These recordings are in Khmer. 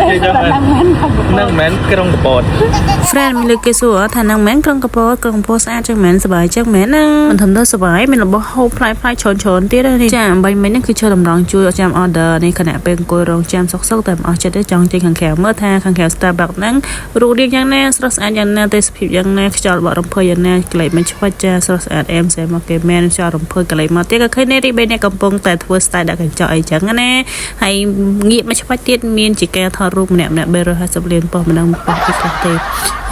ទេតែមិន នឹងមិនមែនក្រុងកពត friend មានលើកគេសួរថានឹងមែនក្រុងកពតក្រុងកពតស្អាតចឹងមែនសប្បាយចឹងមែនណាមិនធំទៅសប្បាយមានរបស់ហូបផ្លែផ្លែច្រើនច្រើនទៀតនេះចាអំបីមិញហ្នឹងគឺឈរតម្រង់ជួយចាំ order នេះខណៈពេលអង្គុយរងចាំសុកសុកតែមិនអស់ចិត្តទេចង់ចេញខាងក្រៅមើលថាខាងក្រៅ Starbucks ហ្នឹងរូបរាងយ៉ាងណាស្រស់ស្អាតយ៉ាងណាទេសភាពយ៉ាងណាខ្យល់បក់រំភើយយ៉ាងណាក្លែកមិនឆ្វាច់ចាស្រស់ស្អាតអែមសែមកគេមែនខ្យល់រំភើយកលែកមកទៀតក៏ឃើញនេះរីបីអ្នកកំពុងតែធ្វើ style ដាក់កញ្ចក់អីចឹងណាហើយងាកមកឆ្វាច់ទៀតមានជាការថតរូបម្នាក់ម្នាក់350លានប៉ុស្មិនដឹងប៉ុស្ពីខ្លះទេ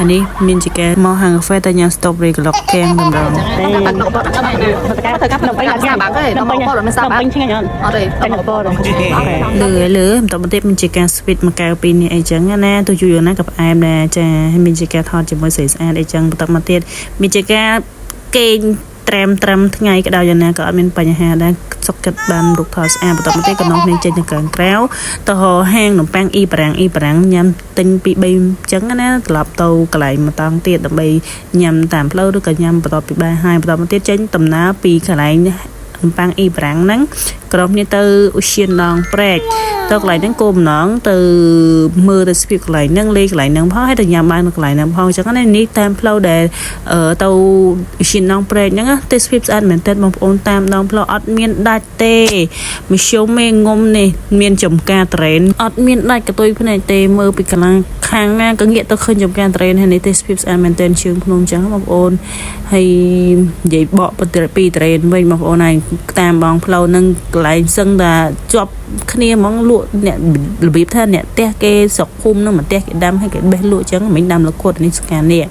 អានេះមានជាការមកហាងកាហ្វេតែញ៉ាំ strawberry ក្លុកកៀងតម្រង ទេ ធ្វើការភ្នំពេញអត់សាបាក់ទេដល់មកពោតអត់មានសាបាក់ ពេញឆ្ងាញ់អត់ អត់ទេដល់មកពោត លឺលឺបន្តមកទៀតមានជាការ sweet មួយកែវពីរនេះអីចឹងណាទោះយូរយ៉ាងណាក៏ផ្អែមដែរចាហើយមានជាការថតជាមួយស្រីស្អាតអីចឹងបន្តមកទៀតមានជាការគេងត្រាំត្រាំថ្ងៃក្តៅយ៉ាងណាក៏អត់មានបញ្ហាដែរសុកចិត្តបានរូបថតស្អាតបន្តមកទៀតក៏នាំគ្នាចេញទៅខាងក្រៅទៅហហាងនំប៉័ងអ៊ីបារាំងអ៊ីបារាំងញ៉ាំទិញពី3ចឹងណាត្រឡប់ទៅកន្លែងម្តងទៀតដើម្បីញ៉ាំតាមផ្លូវឬក៏ញ៉ាំបន្ទាប់ពីបាយហើយបន្តមកទៀតចេញដំណើរពីកន្លែង នំប៉័ងអ៊ីបារាំងហ្នឹងក្រុមនេះទៅឧទ្យានដងព្រែកទៅកន្លែងហ្នឹងគោលបំណងទៅមើលទៅស្ពីកន្លែងហ្នឹងលេងកន្លែងហ្នឹងផងហើយទៅញ៉ាំបាយនៅកន្លែងហ្នឹងផងអញ្ចឹងណានេះតាមផ្លូវដែលទៅឧទ្យានដងព្រែកហ្នឹងណាទេសភាពស្អាតមែនទែនបងប្អូនតាមដងផ្លូវអត់មានដាច់ទេមធ្យមមេងុំនេះមានចំការត្រេនអត់មានដាច់កតុយភ្នែកទេមើលពីកន្លងខាងណាក៏ងាកទៅឃើញចំការត្រេនហើយនេះទេសភាពស្អាតមែនទែនជើងភ្នំអញ្ចឹងបងប្អូនហើយនិយាយបកពីត្រេនវិញបងប្អូនហើយតាមបងផ្លូវហ្នឹងកន្លែងសឹងតែជាប់គ្នាហ្មងលក់អ្នករបៀបថាអ្នកផ្ទះគេស្រុកភូមិហ្នឹងមកផ្ទះគេដាំហើយគេបេះលក់អញ្ចឹងមិនដាំលកួតនេះស្កានេះ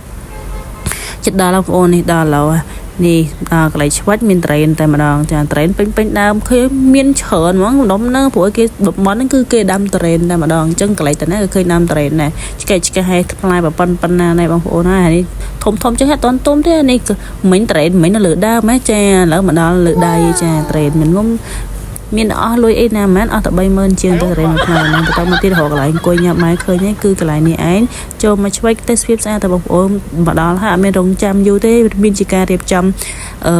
ចិត្តដល់បងប្អូននេះដល់ឥឡូវនេះដល់កន្លែងឆ្វាច់មានត្រេនតែម្ដងចាត្រេនពេញពេញដើមឃើញមានច្រើនហ្មងម្ដុំហ្នឹងព្រោះគេតំបន់ហ្នឹងគឺគេដាំត្រេនតែម្ដងអញ្ចឹងកន្លែងតាណាក៏ឃើញដាំត្រេនដែរឆ្កែឆ្កែឲ្យផ្លែប្រប៉ុណ្ប៉ុណ្ណាណែបងប្អូនហើយនេះធំធំចឹងអត់តន់ទុំទេនេះមិញត្រេនមិញនៅលើដើមហ៎ចាឥឡូវមកដល់លើដៃចាត្រេនមិនងុំមានអស់លុយអីណាមែនអស់តែ30000ជាងទៅរេមួយថ្ងៃហ្នឹងបន្តមកទៀតរកកន្លែងអង្គុយញ៉ាំបាយឃើញហ្នឹងគឺកន្លែងនេះឯងចូលមកឆ្វេងទេសភាពស្អាតតែបងប្អូនមកដល់ហើយអត់មានរងចាំយូរទេមានជាការរៀបចំអឺ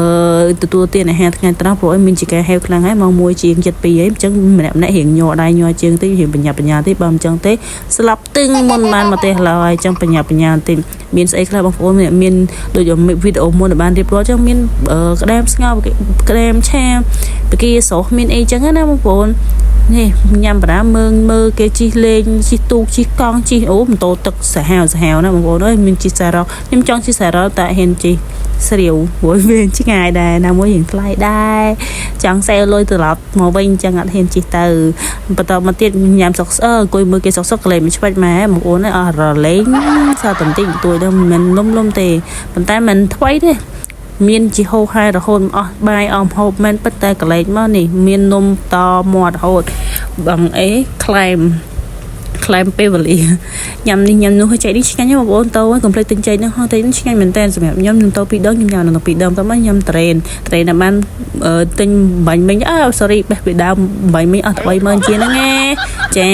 ទទួលទានអាហារថ្ងៃត្រង់ព្រោះឯងមានជាការហេវខ្លាំងហើយម៉ោង1ជាង7 2ហើយអញ្ចឹងម្នាក់ម្នាក់រៀងញ័រដៃញ័រជើងតិចរៀងបញ្ញាបញ្ញាតិចបើមិនអញ្ចឹងទេស្លាប់ទឹងមុនបានមកទេឡើយអញ្ចឹងបញ្ញាបញ្ញាតិចមានស្អីខ្លះបងប្អូនមានដូចវីដេអូមុនបានរៀបរាប់អញ្ចឹងមានក្តាមស្ងោរក្តាមឆាបកាស្រស់មានអីចឹងណាបងប្អូននេះញ៉ាំបារាមើងមើលគេជិះលេងជិះទូកជិះកង់ជិះអូម៉ូតូទឹកសាហាវសាហាវណាបងប្អូនអើយមានជិះសារ៉ុខ្ញុំចង់ជិះសារ៉ុតែហ៊ានជិះស្រាវព្រោះវាឆ្ងាយដែរណាមួយរៀងថ្លៃដែរចង់សេលុយត្រឡប់មកវិញចឹងអត់ហ៊ានជិះទៅបន្តមកទៀតញ៉ាំសុកស្អើអង្គុយមើលគេសុកសុកកលែងមិនឆ្វាច់ម៉ែបងប្អូនអស់រលែងសើបន្តិចបន្តួចទៅមិនលំលំទេប៉ុន្តែមិនថ្វីទេមានជាហូហែរហូតអស់បាយអស់ហូបមែនពិតតែកលែកមកនេះមាននំតមាត់រហូតបងអេក្លែមក្លែមពេលវេលាញ៉ាំនេះញ៉ាំនោះចែកនេះឆ្ងាញ់បងប្អូនទៅកុំភ្លេចទិញចែកហ្នឹងហោះតែនេះឆ្ងាញ់មែនតើសម្រាប់ខ្ញុំខ្ញុំទៅពីរដងខ្ញុំញ៉ាំនៅពីរដងតមកញ៉ាំត្រេនត្រេនតែបានទិញបាញ់មិញអើ sorry បេះពីដើមបាញ់មិញអស់តែ30000ជាងហ្នឹងណាចា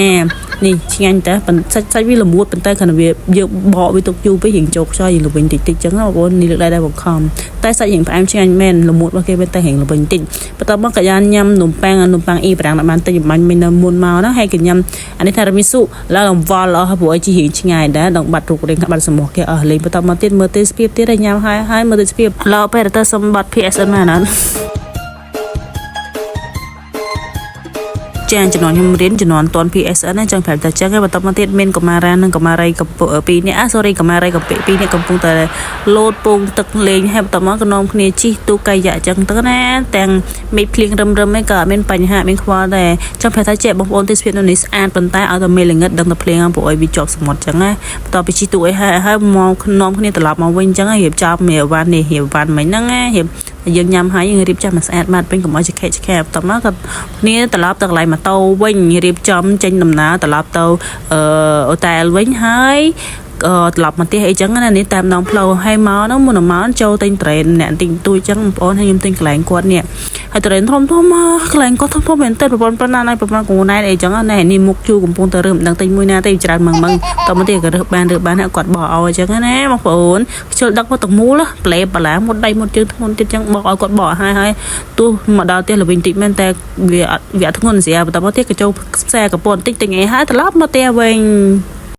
នេះឆ្ងាញ់តើប៉ុន្តែសាច់វាល្មួតប៉ុន្តែគ្រាន់តែវាយើងបកវាទុកយូរពេករៀងចូលខ្យល់រៀងល្វិញតិចតិចចឹងបងប្អូននេះលើកដៃដែរបង្ខំតែសាច់រៀងផ្អែមឆ្ងាញ់មែនល្មួតរបស់គេមែនតែរៀងល្វិញតិចបន្ទាប់មកក៏យ៉ាញ៉ាំនំប៉័ងនំប៉័ងអ៊ីប្រាំងដែលបានទិញបាញ់មិញនៅមុនមកណាហើយក៏ញ៉ាំអានេះថារមីស៊ុឡើងអង្វល់អស់ព្រោះឲ្យជីរៀងឆ្ងាយដែរដល់បាត់រូបរាងបាត់សម្រស់គេអស់លេងបន្ទាប់មកទៀតមើលទេសភាពទៀតហើយញ៉ាំហើយហើយមើលទេសភាពឡោពេលទៅសម្បត្តិ PSN មកណាចាជំនាន់ខ្ញុំរៀនជំនាន់តន PSN ណាចង់ប្រាប់តែចឹងហើយបន្ទាប់មកទៀតមានកុមារានិងកុមារីកំពុងពីរនាក់អា sorry កុមារីកំពីពីរនាក់កំពុងតែលោតពងទឹកលេងហើយបន្ទាប់មកក៏នាំគ្នាជិះទូកកាយ៉ាក់ចឹងទៅណាទាំងមេឃភ្លៀងរឹមរឹមឯងក៏អត់មានបញ្ហាមានខ្វល់ដែរចង់ប្រាប់ថាចេះបងប្អូនទេសភាពនៅនេះស្អាតប៉ុន្តែឲ្យតែមេល្ងិតដឹងតែភ្លៀងព្រោះឲ្យវាជាប់សមុទ្រចឹងណាបន្ទាប់ពីជិះទូអីហើយហើយមកនាំគ្នាត្រឡប់មកវិញចឹងរៀបចំមេវ៉ាន់នេះរៀបវ៉ាន់មិញហ្នឹងណារៀបយើងញ៉ាំហើយយើងរៀបចំឲ្យស្អាតបាត់វិញកុំឲ្យចខេចខែបន្ទាប់មកក៏គ្នាត្រឡប់ទៅកន្លែងម៉ូតូវិញរៀបចំចេញដំណើរត្រឡប់ទៅអឺអូតែលវិញហើយ ត្រឡប់មកផ្ទះអីចឹងណានេះតាមដងផ្លូវហើយមកហ្នឹងមុនមកចូលទិញត្រេនអ្នកទិញទួយចឹងបងប្អូនហើយខ្ញុំទិញកន្លែងគាត់នេះហើយត្រេនធំធំមកកន្លែងគាត់ធំធំមែនទែនប្រព័ន្ធប៉ុណ្ណាហើយប្រព័ន្ធកងណែនអីចឹងណានេះមុខជូកំពុងតែរើសមិនដឹងទិញមួយណាទេច្រើនម៉ងម៉ងតមកទៀតក៏រើសបានរើសបានហើយគាត់បោះឲ្យចឹងណាបងប្អូនខ្ជិលដឹកមកទាំងមូលប្លែបឡាមុតដៃមុតជើងធ្ងន់ទៀតចឹងបោះឲ្យគាត់បោះឲ្យហើយទោះមកដល់ផ្ទះល្វីងតិចមែនតែវាអត់វាអត់ធ្ងន់ស្រាប់បន្តមកទៀតក៏ចូលផ្សារកពតតិចទិញអីហើយត្រឡប់មកផ្ទះវិញ។